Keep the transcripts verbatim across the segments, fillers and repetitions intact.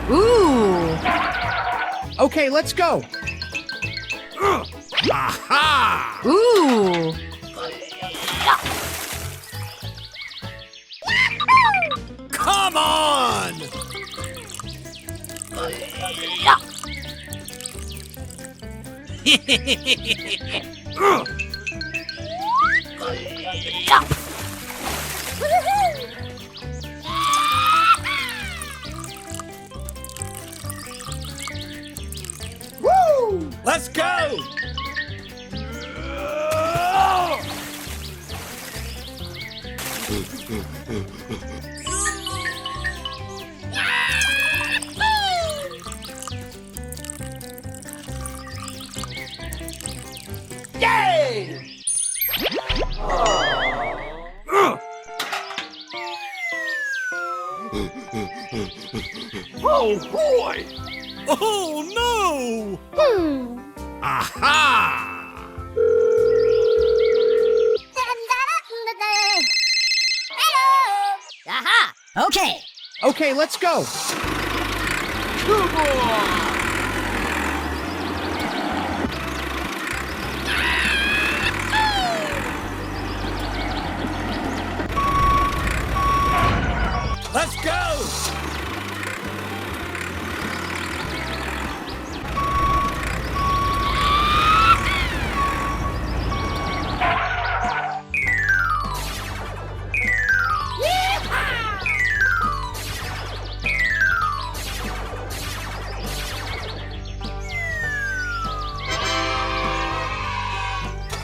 Ooh. Okay, let's go. Aha! Ooh. Come on! Woo! Let's go! Yay! Oh boy! Oh no! Hmm. Aha! Hello! Aha! Okay. Okay, let's go. Come on! Let's go!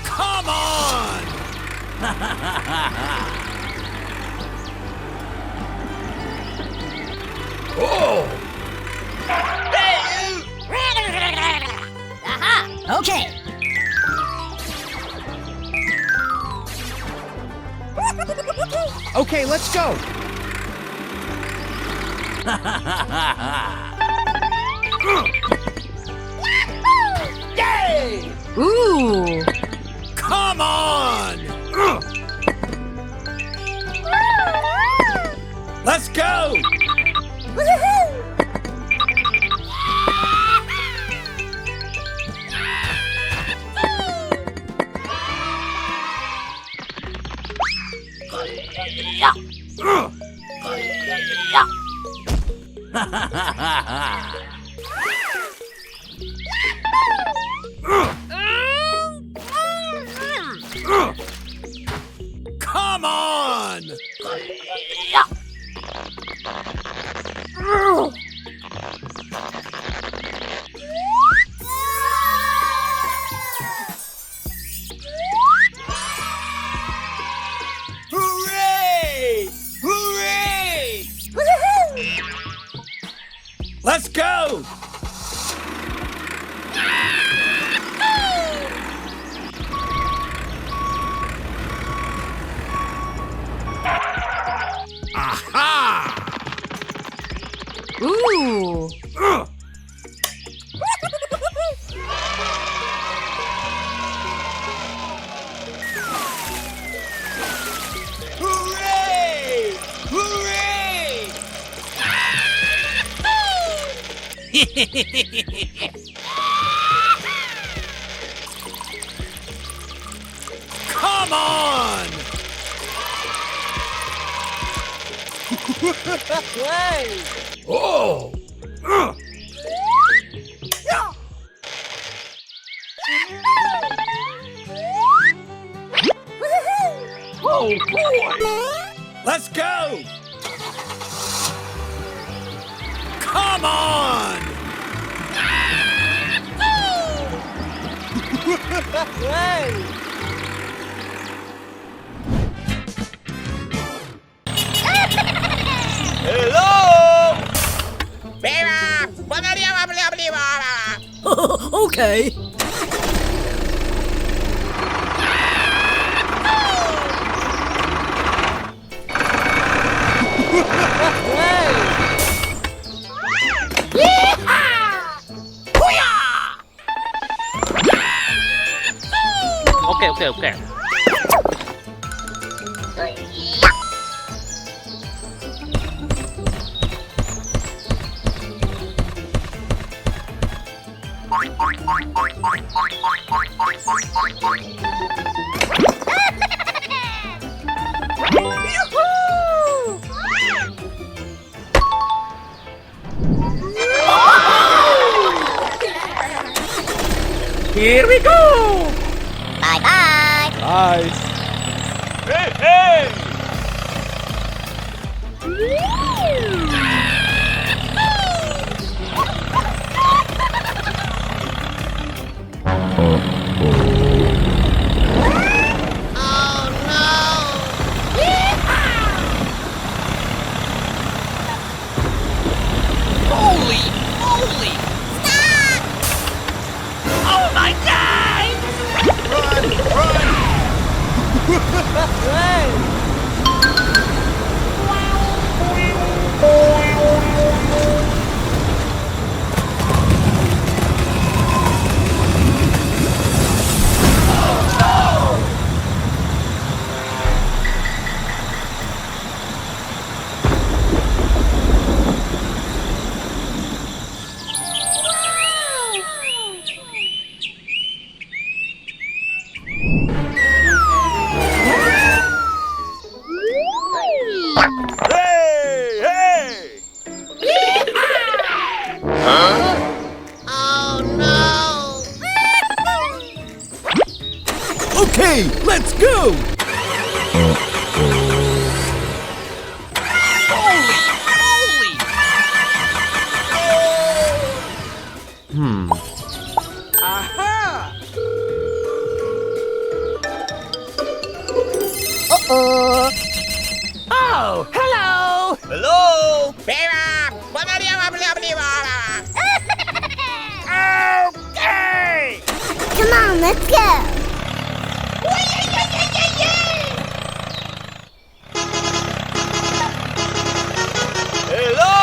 Come on! Oh! Aha! Okay. Okay, let's go. Yay! Ooh. Come on! Let's go! Come on! Hooray! Hooray! Let's go! Aha! Ooh! Hooray! Hooray! Come on! Hey! Oh! Oh, boy! Let's go! Come on! Hey! Hello! Bebop! Blah, blah, blah, blah, blah, blah. Okay. Hey! Yeehaw! Hoo-yah! Okay, okay, okay. Here we go! Bye bye! Bye! Hey, hey! Holy moly! Stop! Oh my God! Run, run! Hey, hey! Huh? Oh no! Okay, let's go! Holy moly! Hmm. Aha! Uh-oh. Oh, hello! Hello! Okay! Come on, let's go! Hello!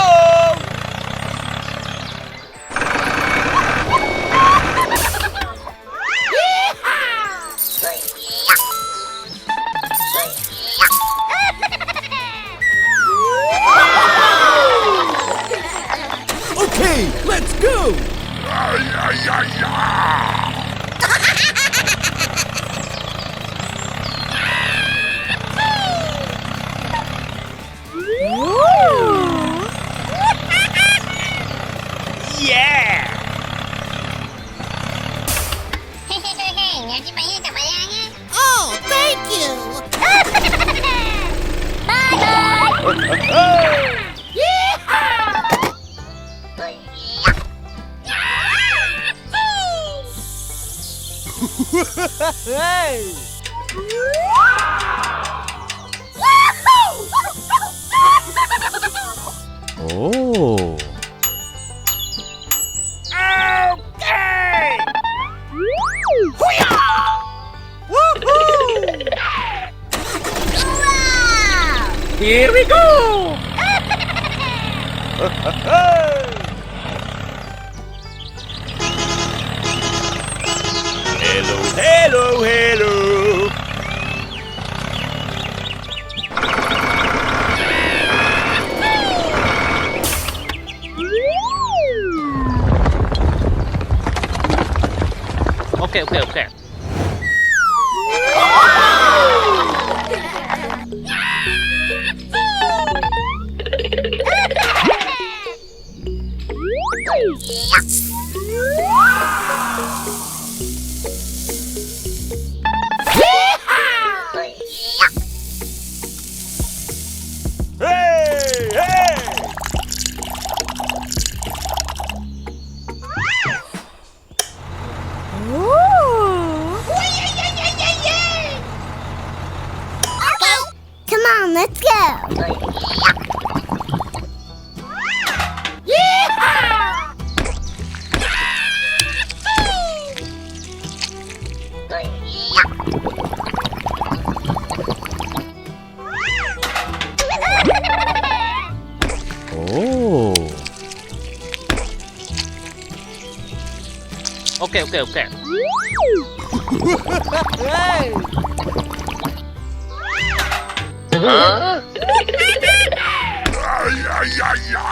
Okay, let's go! Yeah! Oh, thank you! Bye-bye! Yeehaw! Hey! Oh. Okay! Hoo-yah! Woohoo! Here we go! Hello, hello, hello. Okay, okay, okay. Hey, hey! Ooh. Okay. Come on, let's go. Yeehaw! Oh. Okay, okay, okay. Huh? Ay, ay, ay, ay.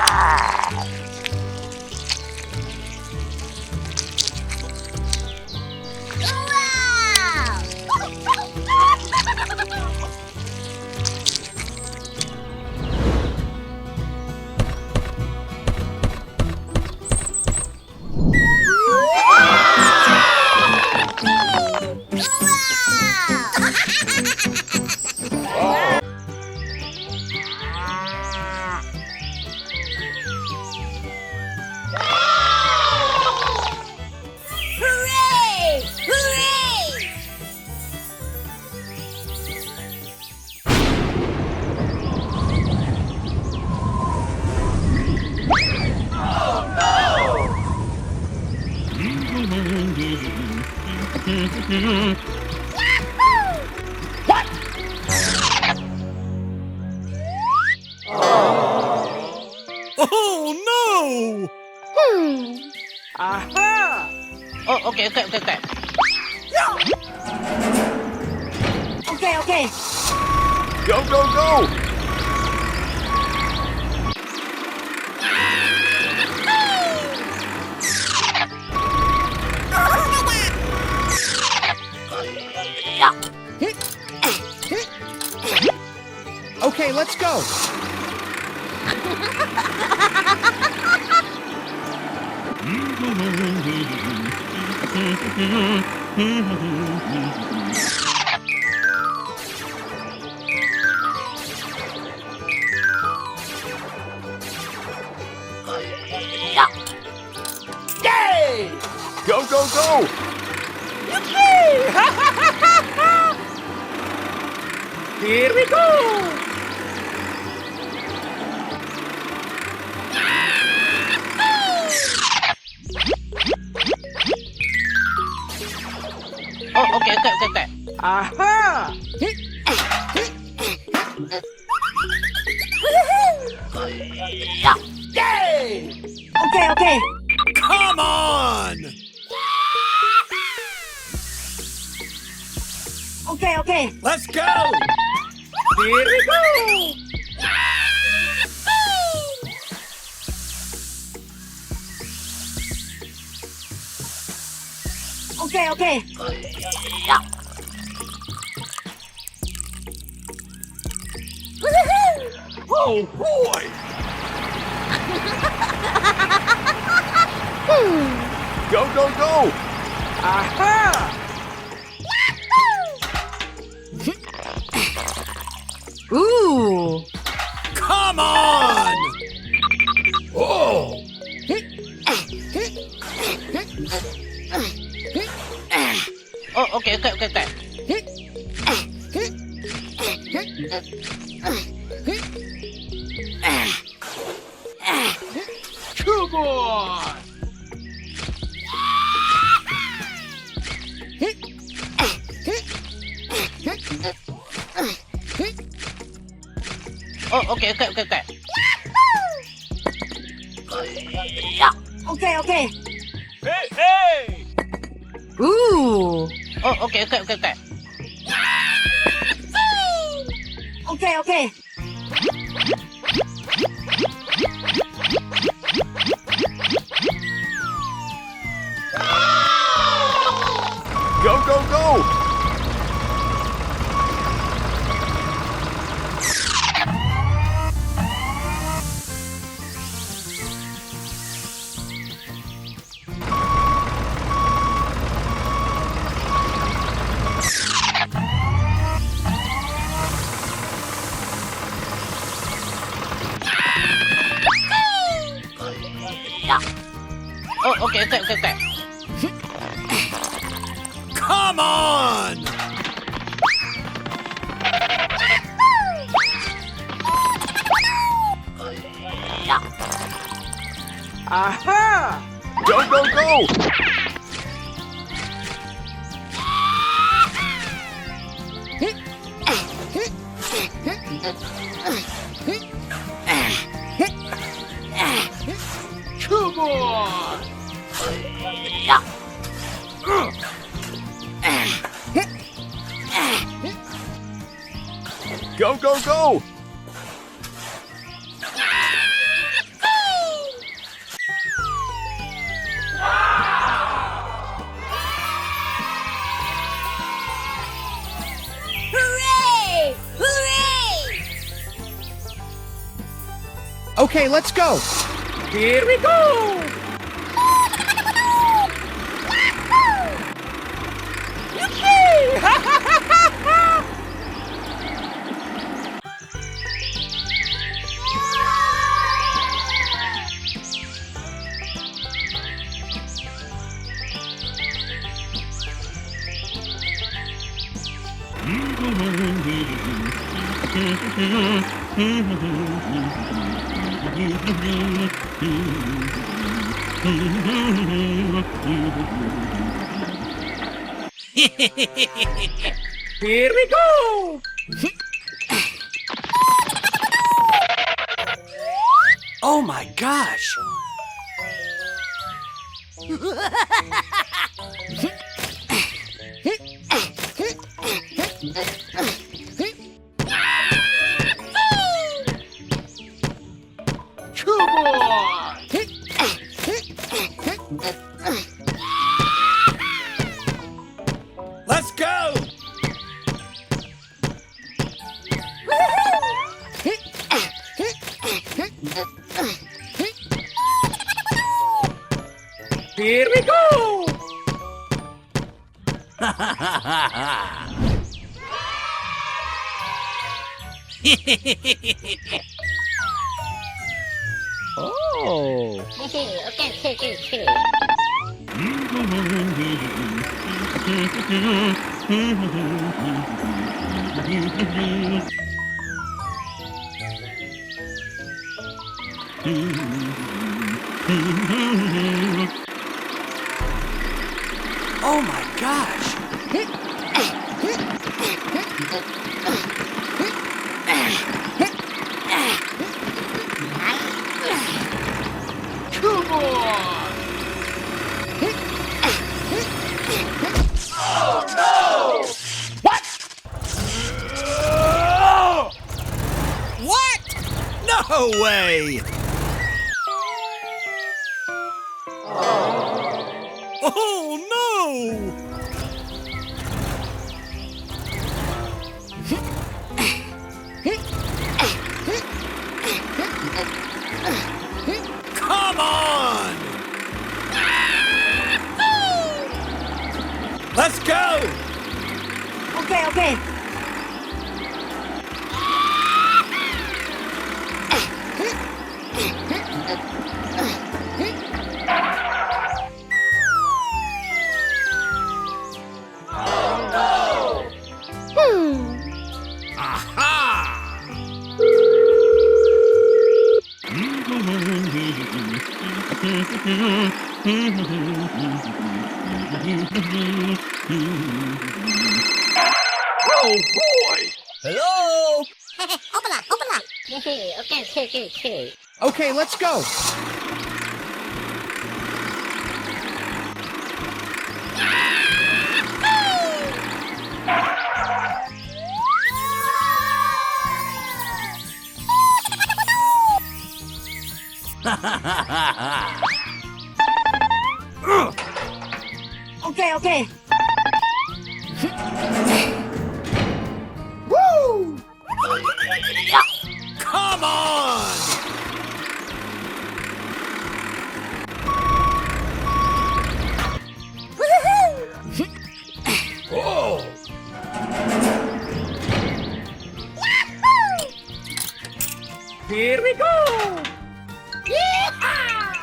What? Oh, no! Hmm. Aha! Oh, okay, okay, okay, okay. Okay, okay. Go, go, go! Okay, let's go. Yay! Go, go, go! Yippee! Here we go! Oh, okay, okay, okay, okay. Aha! Yay! Okay, okay. Come on! Okay, okay. Let's go! Here we go! Okay, okay. Oh, boy! Hmm. Go, go, go! Aha! Ooh! Come on! Oh! Oh, okay, okay, okay, okay. Come on! Oh, okay, okay, okay, okay. Okay, okay. Hey, hey! Ooh. Oh, okay, okay, okay, okay. Okay, okay. Go, go, go! Oh, okay, okay, okay, okay. Come on! Aha! Go, go, go! Come on! Go, go, go! Hooray! Hooray! Okay, let's go! Here we go! Yippee! Here we go! Oh my gosh! Come on! Let's go! Here we go! Oh. Okay, okay, okay, okay. Oh my gosh! Come on! Oh no! What? What? No way! Oh no! Come on! Let's go! Okay, okay. Oh no! Hmm. Aha! Oh boy! Hello! Opala, opala! Okay, okay, okay, okay. Okay, let's go. Okay, okay. Woo! Come on! Oh! Here we go! Yeehaw!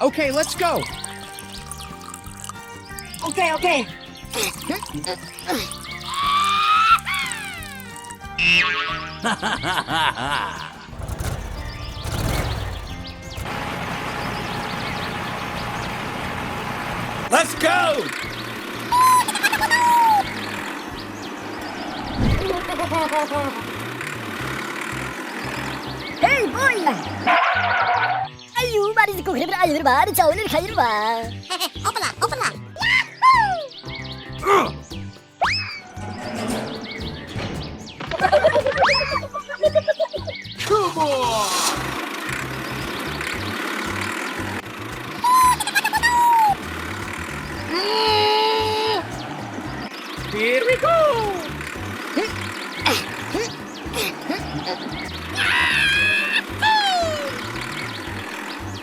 Okay, let's go. Okay, okay. Let's go! Hey, boy! Ayu, mari si kuhre bra, ayu, mari chau, lir khair ba. Opala, opala. Come on! Here we go!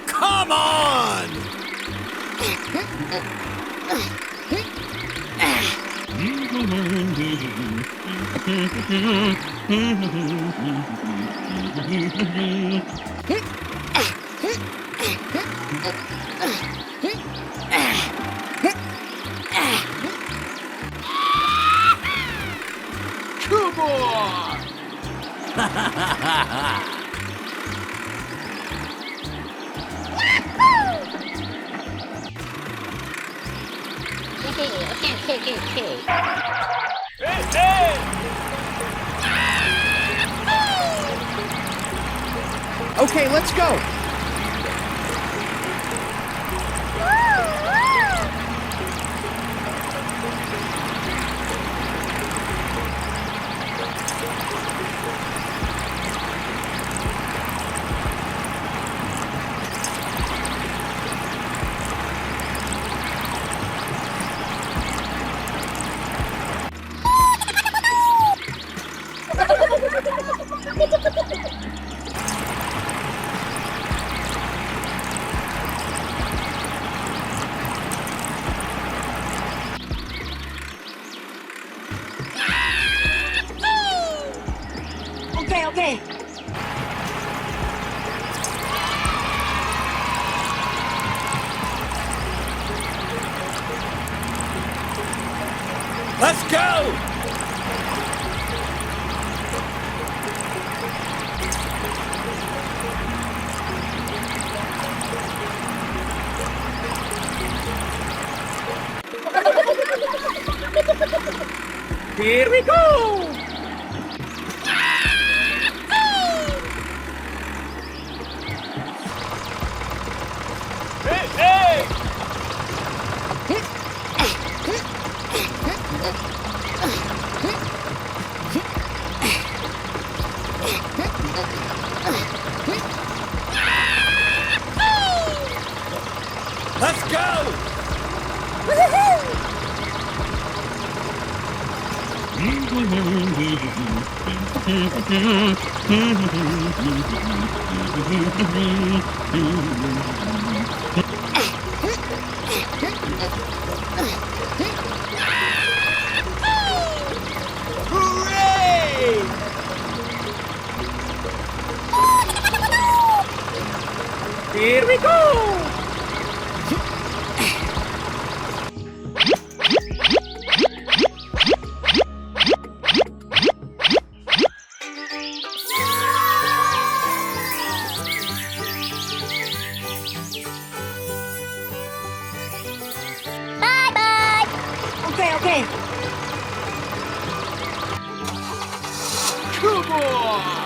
Come on! Come on! Okay, let's go. Okay, okay. Let's go! Here we go! Hey, hey! Let's go! Woohoo! Hooray! Here we go! Bye bye! Okay, okay. Come on!